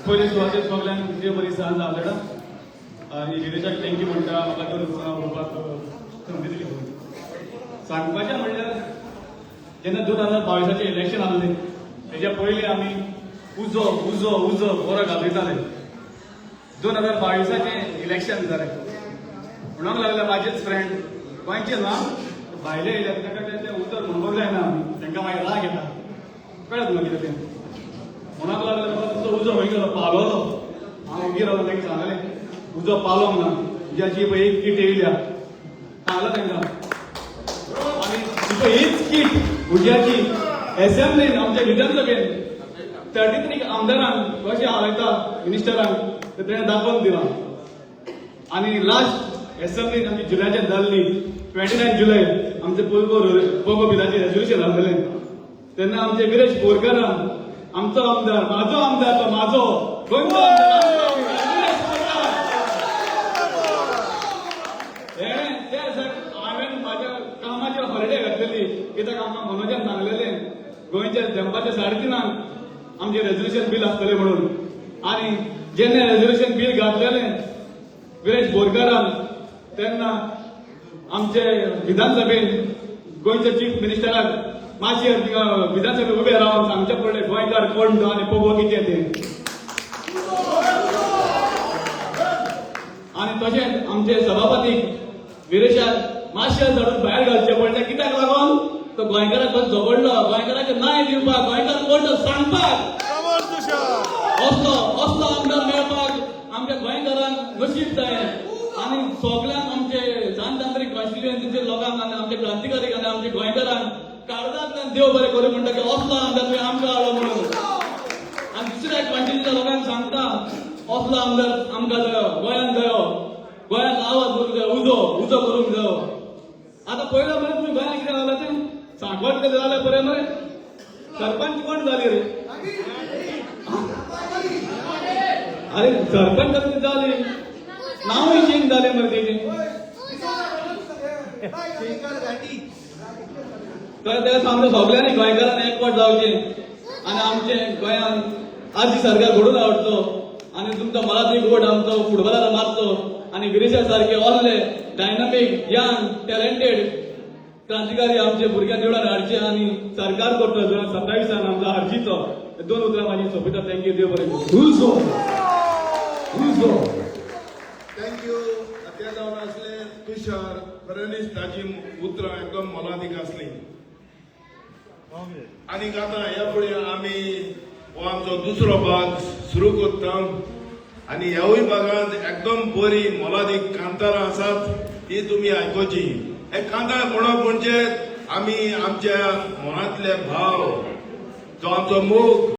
पयले सुवातेर सगल्यांक देव बरी सांज हांव आनी विरेशाक thank you म्हणटा म्हाका दोन उतरां उलोवपाक संदी दिली म्हणून. सांगपाचें म्हणल्यार जेन्ना 2022चें इलेक्शन आसलें, तेज्या पयलीं आमी उजो उजो उजो बरो घालयताले. 2022चें इलेक्शन जालें, म्हणूंक लागले म्हाजेच फ्रेंड, गोंयचे ना, भायले येयले, तांकां तें उतर म्हणपाक जायना आमी, तांकां मागीर राग येता, कळत तुका कितें तें. म्हणूंक लागले, बाबा तुजो उजो खंय गेलो, पालोलो? हांव ओगी रावलो. तांकां सांगलें, उजो पालोंक ना, उज्याची पळय एक कीट येयल्या, सांगलां तांकां. आनी पळय हीच कीट उज्याची एसेंब्लीन, आमच्या विधानसभेन 33 आमदारांक कशें हालयता मिनिस्टरांक ते तेणें दाखोवन दिलां. आनी लास्ट एसेंब्लीन आमची जुलयाचेर जाल्ली, 29 जुलय, आमचे पोगो पोगो बिलाचें रेजोल्युशन जाल्लें, तेन्ना आमचे विरेश बोरकारान, आमचो आमदार, म्हाजो आमदार तो, म्हाजो गोंयचो आमदार, विरेश बोरकार, हेणें त्या दिसाक हांवें म्हाज्या कामाचे हॉलिडे घातलेली, कित्याक आमकां मनोजान सांगलेलें गोंयच्या दनपारच्या 3:30 आमचें रेजोल्युशन बील आसतलें म्हणून. आनी जेन्ना रेजोल्युशन बील घातलेलें विरेश बोरकारान, तेन्ना आमचे विधानसभेन गोंयच्या चीफ मिनिस्टराक मातशें विधानसभेत उबे रावन सांगचें पडलें गोंयकार कोण तो आनी पोगो कितें तें. आनी तशेंच आमचे सभापतीक विरेशाक मातशें झाडून भायर घालचें पडलें. कित्याक लागून? तो गोंयकाराक कसो झगडलो, गोंयकाराचें नाय दिवपाक, गोंयकार कोण तो सांगपाक. असलो असलो आमदार मेळपाक आमच्या गोंयकारांक नशीब जाय. आनी सगल्यांक, आमचे सांत आंद्रे कॉन्स्टिट्युएन्सीचे लोकांक आनी आमचे क्रांतिकारी आनी आमच्या गोंयकारांक काळजांतल्यान देव बरें करूं म्हणटा की असलो आमदार तुवें आमकां हाडलो म्हणून. आनी दुसऱ्या कॉन्स्टिट्युएन्सीच्या लोकांक सांगता, असलो आमदार आमकां जायो, गोंयांत जायो, गोंयांत आवाज करूंक जायो, उजो उजो करूंक जायो. आतां पयलो मरे तुमी गोंयांत कितें जालां तें सांगपाक, कितें जालें बरें मरे, सरपंच कोण जाली रे? अरे, सरपंच कितें जाली, नांवूय चेंज जालें मरे तेजें. तर ते आमच्या सगल्यांनी गोंयकारांनी एकवट जावचें आनी आमचे गोंयांत आजी सरकार घडोवन हाडचो आनी तुमचो मराठी वोट आमचो फुटबॉलार मारचो आनी विरेशा सारके असले डायनामीक, यंग, टॅलेंटेड क्रांतिकारी आमचे भुरग्यांक निवडून हाडचे आनी सरकार करचो 2027 आमचो आरजीचो. दोन उतरां म्हाजी सोंपयता. Thank you, देव बरें करूं. उजो उजो. Thank you. ते जावन आसले तुषार. खऱ्यांनीच ताजी उतरां एकदम मोलादीक आसली. आनी आतां ह्या फुडें आमी हो आमचो दुसरो भाग सुरू करता आनी ह्यावूय भागांत एकदम बरी मोलादीक कांतारां आसात, ती तुमी आयकुची. हे कांतार म्हणप म्हणजे आमी आमच्या मनांतले भाव, जो आमचो मोग.